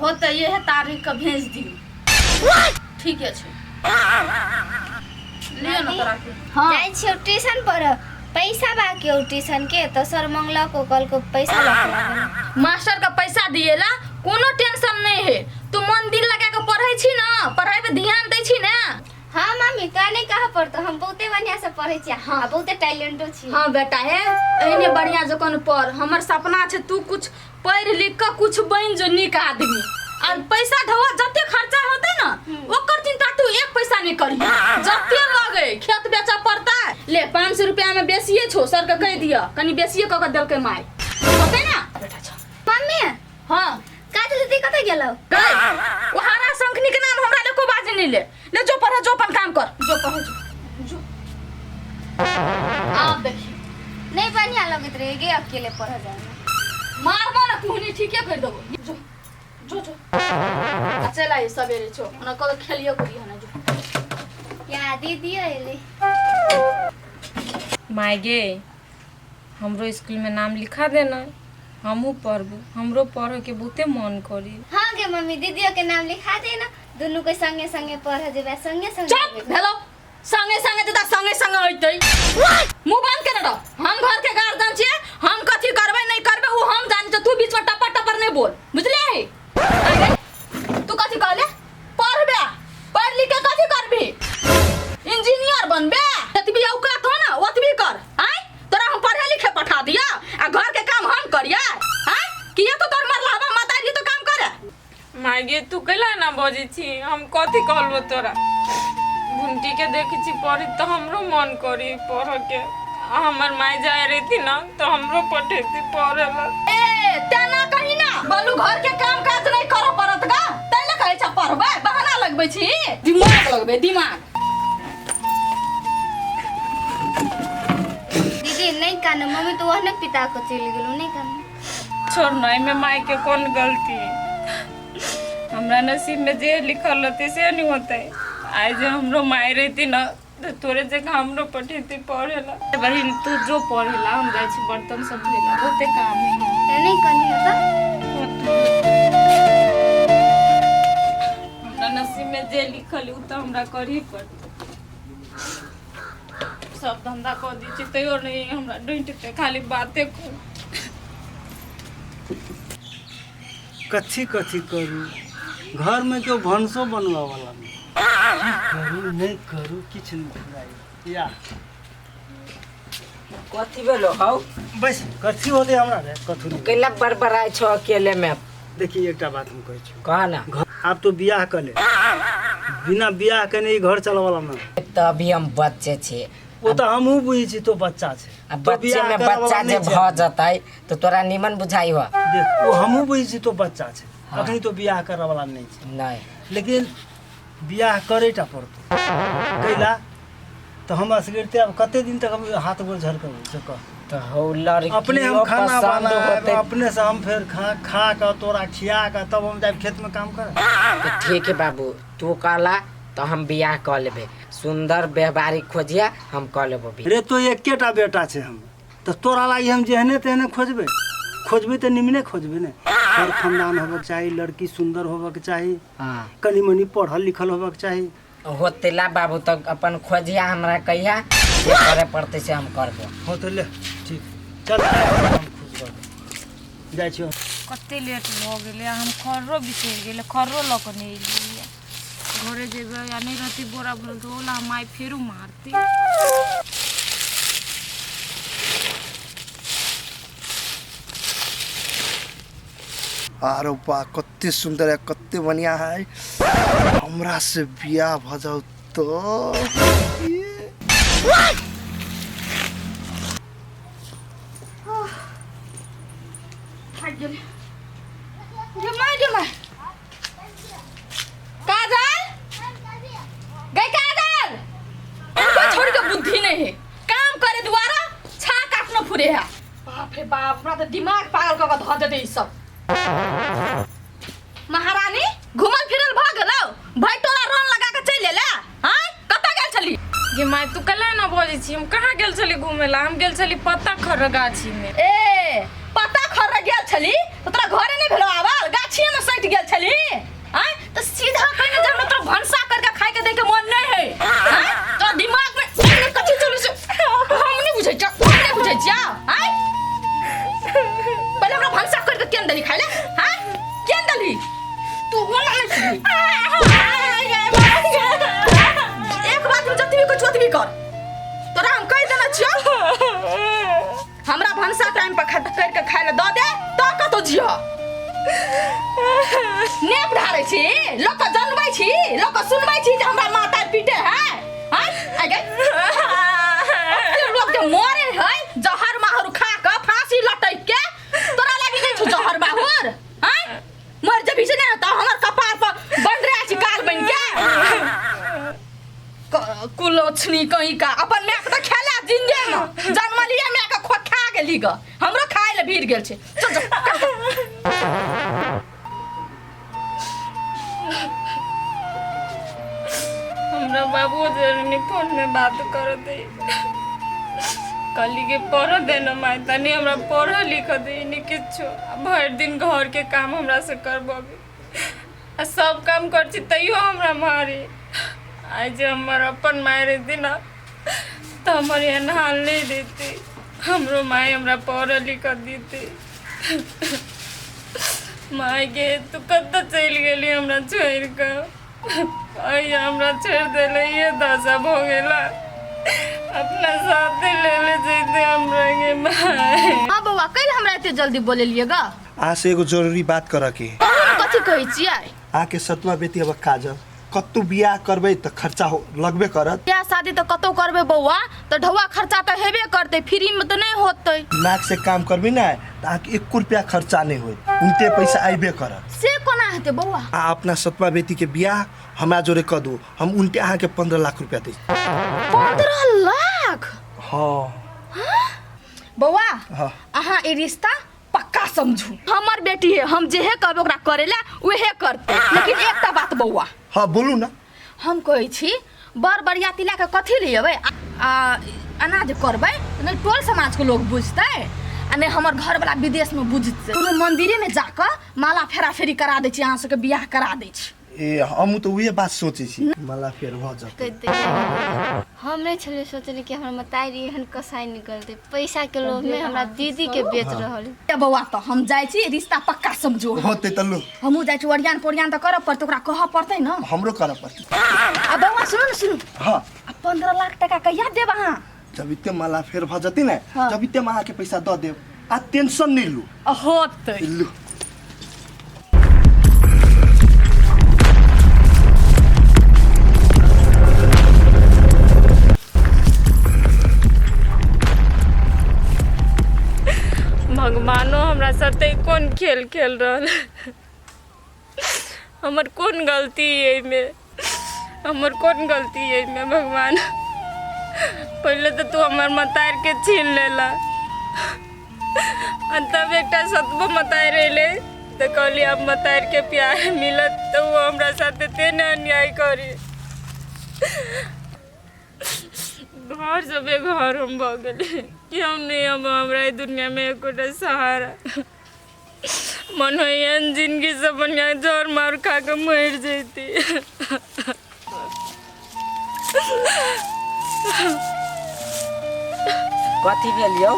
होतै इएह तारीखके भेज दियौ। ठीके छै, लिअ ने तोरा। हँ, जाइ छियौ ट्यूशन पर, पैसा बाकी हौ ट्यूशन के, तऽ सर मंगलक, कहलको पैसा लऽ के आबे। मास्टर के पैसा दिएला कोनो टेंशन नहीं है। तू मन दिल लगा के पढ़ै छी ना? पढ़ाई पे ध्यान दै छी ना? हाँ मम्मी, तोरा नहीं कहऽ पड़तो, हम बहुते बढ़िया से पढ़ै छियै। हाँ, बहुते टैलेंटो छी। हाँ बेटा, हे एहने बढ़िया जखन पढ़। हमर सपना छै तू कुछ पढ़ि लिख के कुछ बनि जो नीक आदमी। और पैसा ढौआ जते खर्चा होते ना, ओकर चिंता तू एक पैसा नहीं करी। जते लगे खेत बेचऽ पड़ता ले, 500 रुपया में बेसिए छो, सर के कह दिया कनी बेसिए कऽ के देलकै माय, होते ना बेटा छो। मम्मी। हाँ। काजल दीदी कतऽ गेलौ? गई ओ हरा शंखनी के नाम हमरा एको बाजे नहीं ले। ले जो पढ़, जो अपन काम कर, जो पढ़, जो जो। आब देखी। नहीं बढ़िया लगैत रहे गे अकेले पढ़ जाए में। मारबो ना कुहनी, ठीके कर देबो। जो जो जो, आ चल आई सवेरे छो, ओना कल खेलियो करी हना जो। या दीदी अइली। माय गे, हमरो स्कूल में नाम लिखा देना, हमहूँ पढ़बू, हमरो पढ़े के बहुते मन करी। हाँ गे मम्मी, दीदियों के नाम लिखा देना, दुनू के संगे संगे पढ़ जेबै, संगे संगे चुप जेबै। भेलो, संगे संगे जेता, संगे संगे होइतै। मुंह बंद केने रह। हम घर के गार्जियन छियै, हम कथी करबै नहीं करबै उ हम जानै छियै। तू बीच में टपर टपर नहीं बोल, बुझले है? आगे तू कथी कहले? पढ़बे, पढ़ लिख के कथी करबी? इंजीनियर बनबे? जतबी औकात हो ना ओतबी कर। आय तोरा हम पढ़े लिखे पठा दिया आ घर के काम हम करिया? आय किया तो तोर मरलावा मातारी तो काम करे। माय गे, तू कैला ना बजै छी? हम कथी कहलबो तोरा? घुमटी के देखै छी पढ़ी तऽ हमरो मन करी पढ़ के। आ हमर माय जाय रहती ना तऽ हमरो पठेती पढ़े ला। ए तेना कही ना बोलू, घर के काम काज नहीं करऽ पड़त गा, तै ले कहै छ पढ़बै, बहाना लगबै छी, दिमाग लगबै दिमाग। दीदी, नहीं कानू, मम्मी तो ओहने पिता को चलि गेलू, नहीं कानू। छोड़ ना, एहिमे माय के कोन गलती? हमरा नसीब में जे लिखल रहते से नहीं होते। आइ जे हमरो माय रहती ना तऽ तोरे जकाँ हमरो पठेती पढ़े ला। बहिन, तू जो पढ़े ला, हम जाइ छी बर्तन सब धोए ला, बहुते काम है। नहीं कनी होता। हमरा नसीब में जे लिखल है, उ तऽ हमरा करही पड़तै। सब धंधा कऽ दै छी तैयो नहीं हमरा डाँटतै, खाली बाते करू। कथी कथी करू? घरमे केओ भनसो बनबऽवला नहि। की करू नहि करू, किछु नहि फुराइ या। कथी भेलो हौ? बस, कथी होलै हमरा रे, कथू नहि। कैला बड़बड़ाइ छौ अकेले में? देखी, एकटा बात हम कहै छी। कह ना। आब तो बियाह कऽ ले, बिना बियाह केने ई घर चलऽवला नहि। तऽ अभी हम बच्चे छी। ओ तऽ हमहूँ बुझै छी तो बच्चा छै। आ तो बच्चे बियाह में करऽवला बच्चा नहि जे छै। भऽ जतै तऽ तोरा निमन बुझाइ हो? देख, ओ हमहूँ बुझै छी तो बच्चा छै। हाँ। अखनी तो बियाह करऽवला नहि छै। नहि। लेकिन बियाह करे टा पड़तौ। कैला तऽ हम असगरते आब कते दिन तक हम हाथ गोर झरकबै, से कह। तऽ हौ, लड़की अपने हम खाना पसंद बनायब होतै। अपने से हम फेर खा खा कऽ तोरा खिया कऽ तब हम जायब खेतमे काम करऽ। तऽ ठीक है बाबू, तू कहला तऽ हम बियाह कऽ लेबै। सुंदर व्यवहारिक खोजिया, हम कऽ लेबो बियाह। रे, तो एकेटा बेटा छै हम, तऽ तोरा लागि हम जेहने तेहने खोजबै? खोजबै तऽ निमने खोजबै ने। घर खानदान होबक चाही, लड़की सुन्दर होबक चाही, कनि मनि पढ़ल लिखल होबक चाही। होते ला बाबू, तऽ अपन खोजिया, हमरा कहिया, जे करे पड़तै से हम करबो। हँ तऽ ले, ठीक, चल, हम खुश रहब, जाइ छियौ। कते लेट भऽ गेलै आ हम खर्रो बिसरि गेलै, खर्रो लऽ कऽ नहि एलियै। घरे जेबै आ नहि रहतै बोरा भरल तऽ ओला माय फेरो मारतै। आरो बा, कते सुंदर है, कते बढ़िया है। हमरा से बियाह भ जाओ तो थाकि गेलै गे my, गे my. काजल गई, काजल, इनको छोड़ के बुद्धि नहीं है, काम करे द्वारा छा काटना फुरे है। बाप रे बाप, हमरा तऽ दिमाग पागल कऽ के धऽ देतै ई सब। महारानी, घुमल फिरल भऽ गेलौ? भाई तोरा रोन लगा के चलि एला। आँय, कतऽ गेल छली? गे माय, तू कला ना बजै छी? हम कहाँ गेल छली घूमे ला? हम गेल छली पत्ता खर गाछी में। ए, पत्ता खर्र गेल छली तऽ तोरा घरे नहि भेलौ आबल? गाछी गाछिए में सटि गेल छली आय त सीधा कहने जे हमरा तोरा भनसा करके खाय के दे के मन नहीं है आय तोरा दिमाग में एहने कथी चलै छै हम नहीं बुझै छियै हम नहीं बुझै छियै आय पहिले हमरा भनसा करके केन देली खाय ले हां केन देली तू ओना नहीं सुनबी एक बात में जतबी कुछ ओतबी कर तोरा हम कहि देने छियौ हमरा भनसा टाइम पर खा करके खाय ले दऽ दे तऽ कतौ जिय नेप ढारै छी लोक के जनबै छी लोक के सुनबै छी जे हमरा माता पीटे है हैं आ गे लोक जे मरे है जहर माहुर खा के फांसी लटक के तोरा लागी नहि छौ जहर माहुर हैं मर जेबही से नहि तऽ हमर कपार पर बन रहा छी काल बन के कुलोछनी कहीं का अपन माय के तऽ खेला जिंदे में जन्मलिए माय के खो खा गेली ग हमरो खाय ले भीड़ गेल छै चल चल हमरा बाबू जरूरी फोन में बात कर दे कहली कि पढ़ दे न माय तनी हमरा पढ़ लिख दे नहीं किछो आ भरि दिन घर के काम हमरा से करबबी आ सब काम कर छी तैयो हमरा मारे आइ जे हमर अपन माय रहती न तऽ हमर एहन हाल नहीं देती हमरो माय हमरा पढ़ लिख देती माय गे तू कतऽ चलि गेली हमरा छोड़ि कऽ आइ हमरा छोड़ि देले ये दशा भऽ गेला अपना साथे ले ले जैते हमरा गे माय। हाँ बौआ कैल हमरा एते जल्दी बोलेलिए ग अहाँ से एगो जरूरी बात करऽ के है। कहू ने कथी कहै छियै अहाँके सतुआ बेटी अब काजल कतौ बियाह करबै तऽ खर्चा हो लगबे करत। बियाह शादी तऽ कतौ करबै बौआ तऽ ढौआ खर्चा तऽ हेबे करतै फ्री में तऽ नहि होतै। दिमाग से काम करबै ने तऽ अहाँके एको रुपया खर्चा नहि होत, उनटे पैसा अयबे करत। से कोना हेतै बौआ? आ अपना सतुआ बेटी के बियाह हमरा जोरे कऽ दू, हम उनटे अहाँके 15 लाख रुपया दै। 15 लाख? हाँ। बौआ हाँ। अहाँ ई रिश्ता पक्का समझू, हमर बेटी है, हम जेहे कहबै ओकरा करे ला उहे करतै। लेकिन एकटा बात बौआ। हाँ बोलू ना। हम कहै छी बर बरियाती लए कऽ कथी ले अबै आ अनाज करबै नहि टोल समाजके लोग बुझतै आ नहि हमर घरवला विदेशमे बुझतै। कोनो मंदिरेमे जाकऽ माला फेरा फेरी करा दै छी, अहाँ सबके बियाह करा दै छी। ए हमहूँ तऽ उहे बात सोचै छी, माला फेर भऽ जेतै। हम नहीं छलियै सोचले कि हमर मतारी एहन कसाई निकलतै, पैसा के लोभ में हमरा दीदी के बेच रहल। ए बौआ तऽ हम जाइ छी रिश्ता पक्का समझू। होतै तऽ लू। हमहूँ जाइ छी ओरियान पोरियान तऽ करऽ पड़तै, ओकरा कहऽ पड़तै ने। हमरो करऽ पड़तै। आ बौआ सुनू ने सुनू। हाँ। आ 15 लाख टका कहिया देब अहाँ? जब इते माला फेर भऽ जेतै ने, हाँ। जब इते हम अहाँके पैसा दऽ देब, आ टेंशन नहि लू। होतै। लू। भगवानो हमरा साथे कोन खेल खेल रहल, हमर कोन गलती एहिमे, हमर कोन गलती एहिमे भगवान। पहिले तऽ तू हमर मतारिके छीन लेला आ तब एकटा सतबो मतारि अयलै तऽ कहली आब मतारिके प्यार मिलत तऽ ओ हमरा साथे ते ने अन्याय करी। घर से बेघर हम भऽ गेली कि हम नहि अब हमरा एहि दुनियामे एकोटा सहारा। मन होइए एहन जिनगी से बढ़िआँ जहर मार खा कऽ मरि जैती। कथी भेल यौ?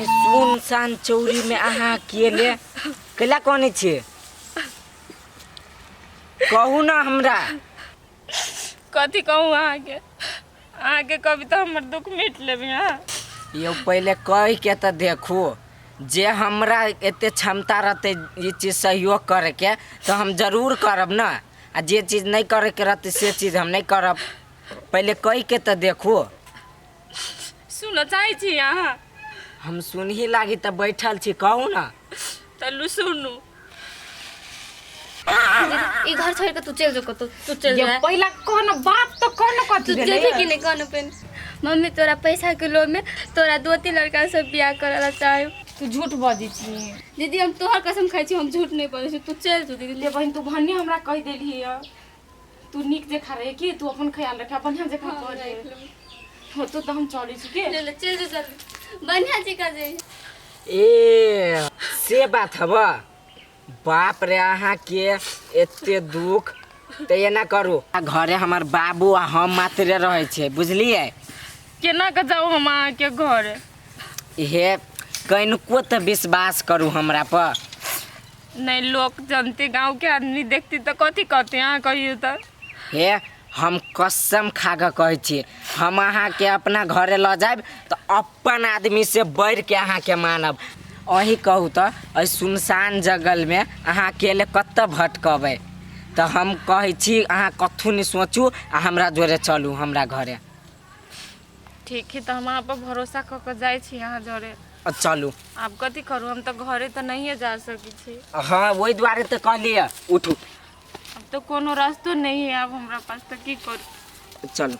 ई सुनसान चौरी में अहाँ अकेले कैला कनै छियै? कहू ना हमरा। कथी कहू अहाँके? अहाँके कभी तऽ हमर दुख मिट लेबै अहाँ। यौ पहिले कहि के तऽ देखू, जे हमरा एते क्षमता रहतै ई चीज सहयोग करैके तऽ हम जरूर करब ने, आ जे चीज नहि करैके रहतै से चीज हम नहि करब। पहिले कहि के तऽ देखू। सुनऽ चाहै छी अहाँ? हम सुनही लागी तऽ बैठल छी, कहू ना। चलू सुनू। ई घर छोड़ के तू चल जो कतौ, तू चल ये जा। पहिला कह न बात तऽ कह न कथी तू भेलै? जेबही कि नहीं कह न पेन। मम्मी तोरा पैसा के लोभ में तोरा 2-3 लड़का सब बियाह करे ला चाहे। तू झूठ बजै छी। दीदी हम तोहर कसम खाइ छी, हम झूठ नहीं बजै छी, तू चल जो दीदी। ले बहिन तू भन्ने हमरा कहि देलही हँ, तू नीक जकाँ रहे कि तू अपन ख्याल रखे, बढ़िया जकाँ हाँ, कर। राखि लेबै। होतो तऽ हम चलै छी के। ले ले चल जो जल्दी, बढ़िया जी का जाइए। ए से बात हब, बाप रे, अहाँके एते दुख तऽ एना करू, आ घरे हमर बाबू आ हम मात्रे रहै छियै, बुझलियै? केना कऽ जाउ हम अहाँके घर? हे, कनिको तऽ विश्वास करू हमरा पर। नहि, लोक जनते, गाँवके आदमी देखती तऽ कथी कहते? अहाँ कहियौ तऽ। हे, हम कसम खा कऽ कहै छी, हम अहाँके अपना घरे लऽ जायब तऽ अपन आदमीसँ बढ़िके अहाँके मानब। अहीं कहू तऽ, एहि सुनसान जंगलमे अहाँ अकेले कतऽ भटकबै? तऽ हम कहै छी, अहाँ कथू नहि सोचू आ हमरा जोरे चलू हमरा घरे। ठीक है, तऽ हम अहाँ पर भरोसा कऽ कऽ जाइ छी अहाँ जरे। चलू। आब कथी करू? हम तऽ घरे तऽ नहिए जा सकै छी। हँ, ओहि दुआरे तऽ कहलियै, उठू। अब तऽ कोनो रास्तो नहीं है आब हमरा पास, तऽ की करू? चलू।